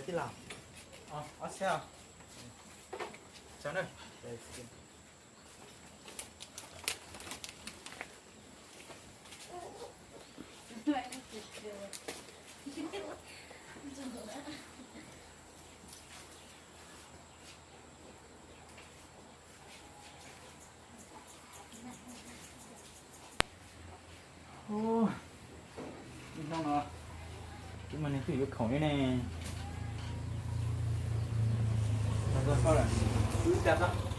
Tij laug, ob txhiab. Chào na. Ib hnub no kuv mas nws twb yuav khoom li ne. Tag lawm, wb tag lawm.